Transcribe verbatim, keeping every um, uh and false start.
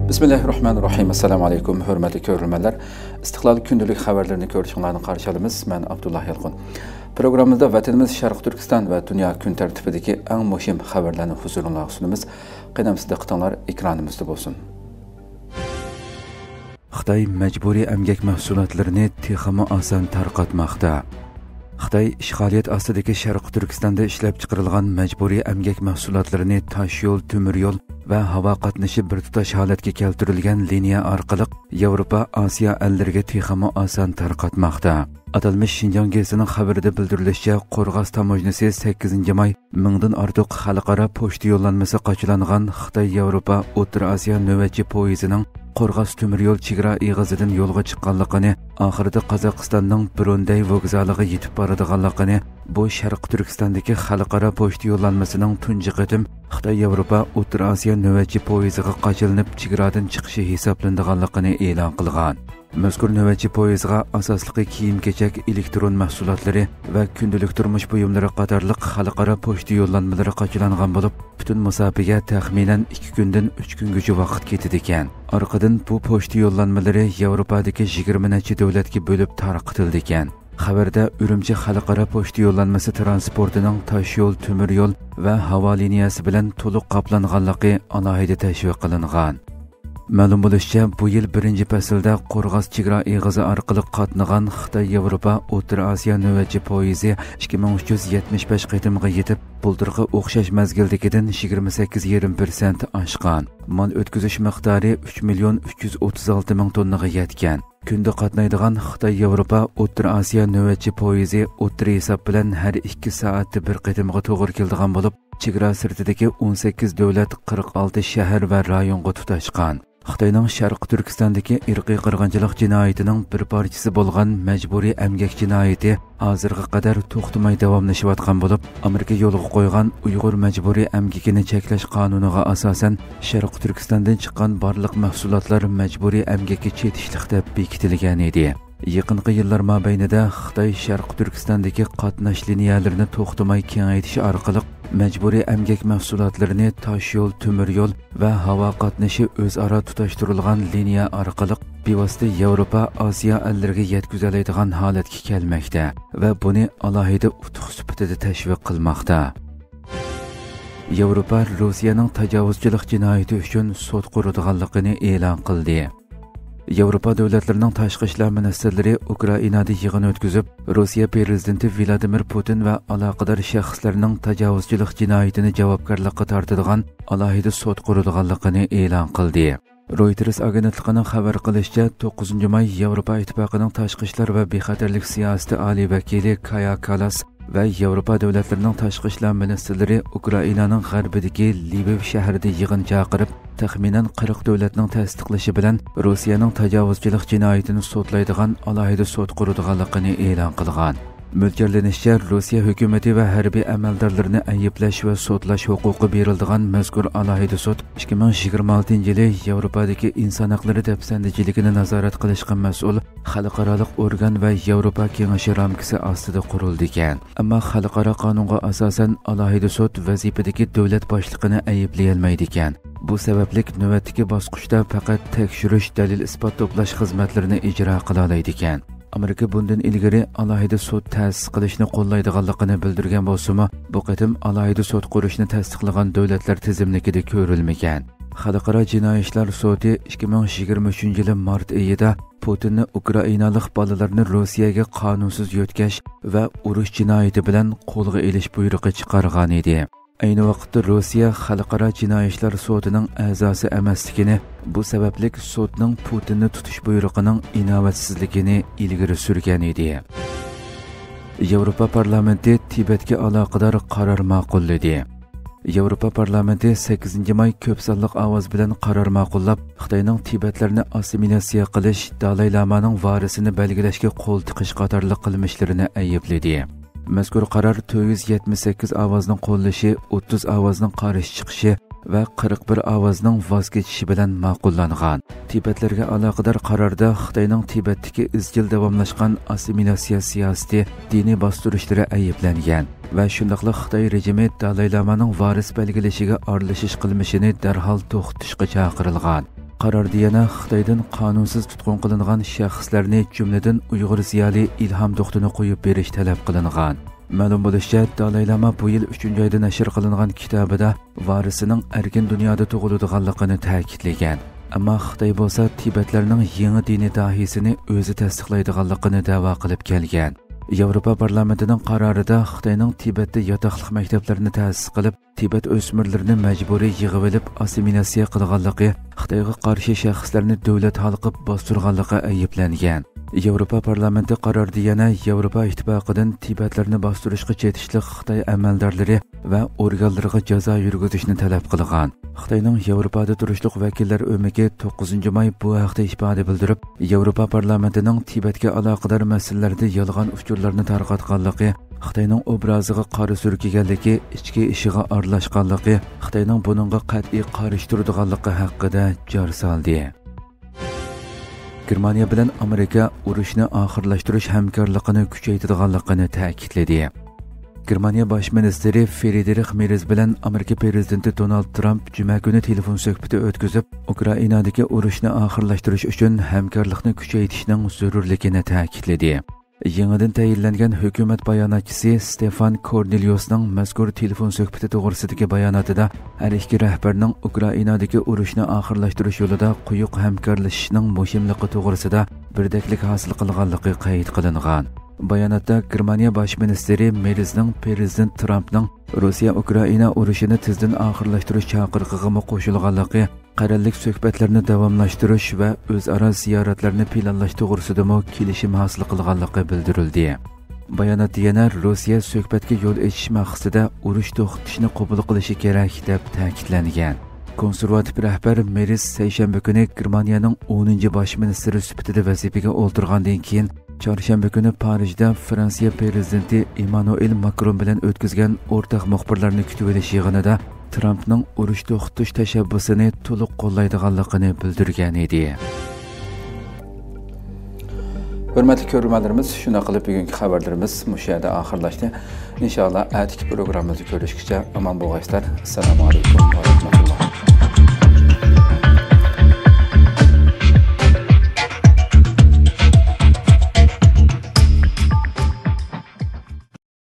بىسمىللاھىررەھمانىررەھىم. ئەسسالامۇ ئەلەيكۇم، ھۆرمەتلىك كۆرۈرمەنلەر. ئىستىقلال كۈندىلىك خەۋەرلىرىنى كۆرۈشۈڭلارنى قارشى ئالىمىز. مەن ئابدۇللا يالقۇن. پروگراممىمىزدا ۋەتىنىمىز شەرقىي تۈركىستان ۋە دۇنيا كۈن تەرتىپىدىكى ئەڭ مۇھىم خەۋەرلەرنى ھۇزۇرۇڭلارغا سۇنىمىز. قېنى ئەمىسە دىققىتىڭلار ئېكرانىمىزدا بولسۇن. خىتاي مەجبۇرىي ئەمگەك مەھسۇلاتلىرىنى تېخىمۇ ئاسان تارقاتماقتا. خىتاي ئىشغالىيەت ئاستىدىكى شەرقىي تۈركىستاندا ئىشلەپچىقىرىلغان مەجبۇرىي ئەمگەك مەھسۇلاتلىرىنى تاشيول، تۆمۈر يول ۋە ھاۋا قاتنىشى بىر تۇتاش ھالەتكە كەلتۈرۈلگەن لىنىيە ئارقىلىق ياۋروپا، ئاسىيا ئەللىرىگە تېخىمۇ ئاسان تارقاتماقتا. ئاتالمىش شىنجاڭ گېزىتىنىڭ خەۋىرىدە بىلدۈرۈلۈشىچە، قورغاس تاموژنىسى سەككىزىنچى ماي مىڭدىن ئارتۇق خەلقئارا پوچتا يوللانمىسى قاچىلانغان خىتاي ياۋروپا ئوتتۇرا ئاسىيا نۆۋەتچى پويىزىنىڭ قورغاس تۆمۈر يول چېگرا ئېغىزىدىن يولغا چىققانلىقىنى، ئاخىرىدا قازاقىستاننىڭ بروندەي ۋوگزالىغا يېتىپ بارىدىغانلىقىنى، بۇ شەرقىي تۈركىستاندىكى خەلقئارا پوچتا يوللانمىسىنىڭ تۇنجى قېتىم خىتاي ياۋروپا ئوتتۇرا ئاسىيا نۆۋەتچى پويىزىغا قاچىلىنىپ چېگرادىن چىقىشى ھېسابلىنىدىغانلىقىنى ئېلان قىلغان. مەزكۇر نۆۋەتچى پويىزغا ئاساسلىقى كىيىم-كېچەك، ئېلېكترون مەھسۇلاتلىرى ۋە كۈندىلىك تۇرمۇش بۇيۇملىرى قاتارلىق خەلقئارا پوچتا يوللانمىلىرى قاچىلانغان بولۇپ، پۈتۈن مۇساپىگە تەخمىنەن ئىككى كۈندىن ئۈچ كۈنگىچە ۋاقىت كېتىدىكەن. ئارقىدىن بۇ پوچتا يوللانمىلىرى ياۋروپادىكى يىگىرمە نەچچە دۆلەتكە بۆلۈپ تارقىتىلىدىكەن. خەۋەردە ئۈرۈمچى خەلقئارا پوچتا يوللانمىسى تىرانسپورتىنىڭ تاشيول، تۆمۈر يول ۋە ھاۋا لىنىيەسى بىلەن تولۇق قاپلانغانلىقى ئالاھىدە تەشۋىق قىلىنغان. مەلۇم بولۇشىچە، بۇ يىل بىرىنچى پەسىلدە قورغاس چېگرا ئېغىزى ئارقىلىق قاتنىغان خىتاي ياۋروپا ئوتتۇرا ئاسىيا نۆۋەتچى پويىزى ئىككى مىڭ ئۈچ يۈز يەتمىش بەش قېتىمغا يېتىپ، بۇلتۇرقى ئوخشاش مەزگىلدىكىدىن يىگىرمە سەككىز يېرىم پىرسەنت ئاشقان. مال ئۆتكۈزۈش مىقدارى ئۈچ مىليون ئۈچ يۈز ئوتتۇز ئالتە مىڭ توننىغا يەتكەن. كۈندە قاتنايدىغان خىتاي ياۋروپا ئوتتۇرا ئاسىيا نۆۋەتچى پويىزى ئوتتۇرا ھېساب بىلەن ھەر ئىككى سائەتتە بىر قېتىمغا توغرا كېلىدىغان بولۇپ، چېگرا سىرتىدىكى ئون سەككىز دۆلەت، قىرىق ئالتە شەھەر ۋە رايونغا تۇتاشقان. خىتاينىڭ شەرقىي تۈركىستاندىكى ئىرقىي قىرغىنچىلىق جىنايىتىنىڭ بىر پارچىسى بولغان مەجبۇرىي ئەمگەك جىنايىتى ھازىرغا قەدەر توختىماي داۋاملىشىۋاتقان بولۇپ، ئامېرىكا يولغا قويغان ئۇيغۇر مەجبۇرىي ئەمگىكىنى چەكلەش قانۇنىغا ئاساسەن، شەرقىي تۈركىستاندىن چىققان بارلىق مەھسۇلاتلار مەجبۇرىي ئەمگەككە چېتىشلىق دەپ بېكىتىلگەن ئىدى. يېقىنقى يىللار مابەينىدە خىتاي شەرقىي تۈركىستاندىكى قاتناش لىنىيەلىرىنى توختىماي كېڭەيتىش ئارقىلىق، مەجبۇرىي ئەمگەك مەھسۇلاتلىرىنى تاشيول، تۆمۈر يول ۋە ھاۋا قاتنىشى ئۆزئارا تۇتاشتۇرۇلغان لىنىيە ئارقىلىق بىۋاسىتە ياۋروپا، ئاسىيا ئەللىرىگە يەتكۈزەلەيدىغان ھالەتكە كەلمەكتە ۋە بۇنى ئالاھىدە ئۇتۇق سۈپىتىدە تەشۋىق قىلماقتا. ياۋروپا روسىيەنىڭ تاجاۋۇزچىلىق جىنايىتى ئۈچۈن سوت قۇرىدىغانلىقىنى ئېلان قىلدى. ياۋروپا دۆلەتلىرىنىڭ تاشقى ئىشلار مىنىستىرلىرى ئۇكرائىنادا يىغىن ئۆتكۈزۈپ، روسىيە پىرېزىدېنتى ۋلادىمىر پۇتىن ۋە ئالاقىدار شەخسلەرنىڭ تاجاۋۇزچىلىق جىنايىتىنى جاۋابكارلىققا تارتىدىغان ئالاھىدە سوت قۇرىدىغانلىقىنى ئېلان قىلدى. رويتېرس ئاگېنتلىقىنىڭ خەۋەر قىلىشىچە، توققۇزىنچى ماي ياۋروپا ئىتتىپاقىنىڭ تاشقى ئىشلار ۋە بىخەتەرلىك سىياسىتى ئالىي ۋەكىلى كايا كالاس ۋە ياۋروپا دۆلەتلىرىنىڭ تاشقى ئىشلار مىنىستىرلىرى ئۇكرائىنانىڭ غەربىدىكى لىۋىۋ شەھىرىدە يىغىن چاقىرىپ، تەخمىنەن قىرىق دۆلەتنىڭ تەستىقلىشى بىلەن روسىيەنىڭ تاجاۋۇزچىلىق جىنايىتىنى سوتلايدىغان ئالاھىدە سوت قۇرىدىغانلىقىنى ئېلان قىلغان. مۆلچەرلىنىشىچە، روسىيە ھۆكۈمىتى ۋە ھەربىي ئەمەلدارلىرىنى ئەيىبلەش ۋە سوتلاش ھوقۇقى بېرىلىدىغان مەزكۇر ئالاھىدە سوت ئىككى مىڭ يىگىرمە ئالتىنچى يىلى ياۋروپادىكى ئىنسان ھەقلىرى دەپسەندىچىلىكىنى نازارەت قىلىشقا مەسئۇل خەلقئارالىق ئورگان ۋە ياۋروپا كېڭىشى رامكىسى ئاستىدا قۇرۇلىدىكەن. ئەمما خەلقئارا قانۇنغا ئاساسەن، ئالاھىدە سوت ۋەزىپىدىكى دۆلەت باشلىقىنى ئەيىبلىيەلمەيدىكەن. بۇ سەۋەبلىك نۆۋەتتىكى باسقۇچتا پەقەت تەكشۈرۈش، دەلىل-ئىسپات توپلاش خىزمەتلىرىنى ئىجرا قىلالايدىكەن. ئامېرىكا بۇندىن ئىلگىرى ئالاھىدە سوت تەسىس قىلىشنى قوللايدىغانلىقىنى بىلدۈرگەن بولسىمۇ، بۇ قېتىم ئالاھىدە سوت قۇرۇشنى تەستىقلىغان دۆلەتلەر تىزىملىكىدە كۆرۈلمىگەن. خەلقئارا جىنايى ئىشلار سوتى ئىككى مىڭ يىگىرمە ئۈچىنچى يىلى مارت ئېيىدا پۇتىننى ئۇكرائىنالىق بالىلارنى روسىيەگە قانۇنسىز يۆتكەش ۋە ئۇرۇش جىنايىتى بىلەن قولغا ئېلىش بۇيرۇقى چىقارغان ئىدى. ئەينى ۋاقىتتا روسىيە خەلقئارا جىنايى ئىشلار سوتىنىڭ ئەزاسى ئەمەسلىكىنى، بۇ سەۋەبلىك سوتنىڭ پۇتىننى تۇتۇش بۇيرۇقىنىڭ ئىناۋەتسىزلىكىنى ئىلگىرى سۈرگەن ئىدى. ياۋروپا پارلامېنتى تىبەتكە ئالاقىدار قارار ماقۇللىدى. ياۋروپا پارلامېنتى سەككىزىنچى ماي كۆپ سانلىق ئاۋاز بىلەن قارار ماقۇللاپ، خىتاينىڭ تىبەتلەرنى ئاسسىمىلياتسىيە قىلىش، دالاي لامانىڭ ۋارىسىنى بەلگىلەشكە قول تىقىش قاتارلىق قىلمىشلىرىنى ئەيىبلىدى. مەزكۇر قارار تۆت يۈز يەتمىش سەككىز ئاۋازنىڭ قوللىشى، ئوتتۇز ئاۋازنىڭ قارشى چىقىشى ۋە قىرىق بىر ئاۋازنىڭ ۋاز كېچىشى بىلەن ماقۇللانغان. تىبەتلەرگە ئالاقىدار قاراردا خىتاينىڭ تىبەتتىكى ئىزچىل داۋاملاشقان ئاسسىمىلياتسىيە سىياسىتى، دىنىي باستۇرۇشلىرى ئەيىبلەنگەن ۋە شۇنداقلا خىتاي رېجىمى دالاي لامانىڭ ۋارىس بەلگىلىشىگە ئارىلىشىش قىلمىشىنى دەرھال توختىتىشقا چاقىرىلغان. قاراردا يەنە خىتايدىن قانۇنسىز تۇتقۇن قىلىنغان شەخسلەرنى، جۈملىدىن ئۇيغۇر زىيالىي ئىلھام توختىنى قويۇپ بېرىش تەلەپ قىلىنغان. مەلۇم بولۇشىچە، دالاي لاما بۇ يىل ئۈچىنچى ئايدا نەشر قىلىنغان كىتابىدا ۋارىسىنىڭ ئەركىن دۇنيادا تۇغۇلىدىغانلىقىنى تەكىتلىگەن. ئەمما خىتاي بولسا تىبەتلەرنىڭ يېڭى دىنىي داھىيسىنى ئۆزى تەستىقلايدىغانلىقىنى دەۋا قىلىپ كەلگەن. ياۋروپا پارلامېنتىنىڭ قارارىدا خىتاينىڭ تىبەتتە ياتاقلىق مەكتەپلەرنى تەسىس قىلىپ، تىبەت ئۆسمۈرلىرىنى مەجبۇرىي يىغىۋېلىپ ئاسسىمىلياتسىيە قىلغانلىقى، خىتايغا قارشى شەخسلەرنى دۆلەت ھالقىپ باستۇرغانلىقى ئەيىبلەنگەن. ياۋروپا پارلامېنتى قاراردا يەنە ياۋروپا ئىتتىپاقىدىن تىبەتلەرنى باستۇرۇشقا چېتىشلىق خىتاي ئەمەلدارلىرى ۋە ئورگانلىرىغا جازا يۈرگۈزۈشنى تەلەپ قىلغان. خىتاينىڭ ياۋروپادا تۇرۇشلۇق ۋەكىللەر ئۆمىكى توققۇزىنچى ماي بۇ ھەقتە ئىپادە بىلدۈرۈپ، ياۋروپا پارلامېنتىنىڭ تىبەتكە ئالاقىدار مەسىلىلەردە يالغان ئۇچۇرلارنى تارقاتقانلىقى، خىتاينىڭ ئوبرازىغا قارا سۈركىگەنلىكى، ئىچكى ئىشىغا ئارىلاشقانلىقى، خىتاينىڭ بۇنىڭغا قەتئىي قارشى تۇرىدىغانلىقى ھەققىدە جار سالدى. گېرمانىيە بىلەن ئامېرىكا ئۇرۇشنى ئاخىرلاشتۇرۇش ھەمكارلىقىنى كۈچەيتىدىغانلىقىنى تەكىتلىدى. گېرمانىيە باش مىنىستىرى فرېدېرىخ مېرز بىلەن ئامېرىكا پىرېزىدېنتى دونالد ترامپ جۈمە كۈنى تېلېفون سۆھبىتى ئۆتكۈزۈپ، ئۇكرائىنادىكى ئۇرۇشنى ئاخىرلاشتۇرۇش ئۈچۈن ھەمكارلىقنى كۈچەيتىشنىڭ زۆرۈرلۈكىنى تەكىتلىدى. يېڭىدىن تەيىنلەنگەن ھۆكۈمەت باياناتچىسى ستېفان كورنېليۇسنىڭ مەزكۇر تېلېفون سۆھبىتى توغرىسىدىكى باياناتىدا ھەر ئىككى رەھبەرنىڭ ئۇكرائىنادىكى ئۇرۇشنى ئاخىرلاشتۇرۇش يولىدا قويۇق ھەمكارلىشىشنىڭ مۇھىملىقى توغرىسىدا بىردەكلىك ھاسىل قىلغانلىقى قەيت قىلىنغان. باياناتتا گېرمانىيە باش مىنىستىرى مېرزنىڭ پىرېزىدېنت ترامپنىڭ روسىيە ئۇكرائىنا ئۇرۇشىنى تېزدىن ئاخىرلاشتۇرۇش چاقىرىقىغىمۇ قوشۇلغانلىقى، قەرەللىك سۆھبەتلەرنى داۋاملاشتۇرۇش ۋە ئۆزئارا زىيارەتلەرنى پىلانلاش توغرىسىدىمۇ كېلىشىم ھاسىل قىلغانلىقى بىلدۈرۈلدى. باياناتتا يەنە روسىيە سۆھبەتكە يول ئېچىش مەقسىتىدە ئۇرۇش توختىتىشنى قوبۇل قىلىشى كېرەك، دەپ تەكىتلەنگەن. كونسېرۋاتىپ رەھبەر مېرس سەيشەنبە كۈنى گېرمانىيەنىڭ ئونىنچى باش مىنىستىرى سۈپىتىدە ۋەزىپىگە ئولتۇرغاندىن كېيىن، چارشەنبە كۈنى پارىژدا فرانسىيە پىرېزىدېنتى ئېمانۇئېل ماكرون بىلەن ئۆتكۈزگەن ئورتاق مۇخبىرلارنى كۈتۈۋېلىش يىغىنىدا ترامپنىڭ ئۇرۇش توختىتىش تەشەببۇسىنى تولۇق قوللايدىغانلىقىنى بىلدۈرگەن ئىدى. ھۆرمەتلىك كۆرۈرمەنلىرىمىز، شۇنداق قىلىپ بۈگۈنكى خەۋەرلىرىمىز مۇشۇ يەردە ئاخىرلاشتى. ئىنشائاللا، ئەتىكى پروگراممىمىزدا كۆرۈشكىچە ئامان بولغايسىلەر. ئەسسالامۇ ئەلەيكۇم ۋە رەھمەتۇللاھ.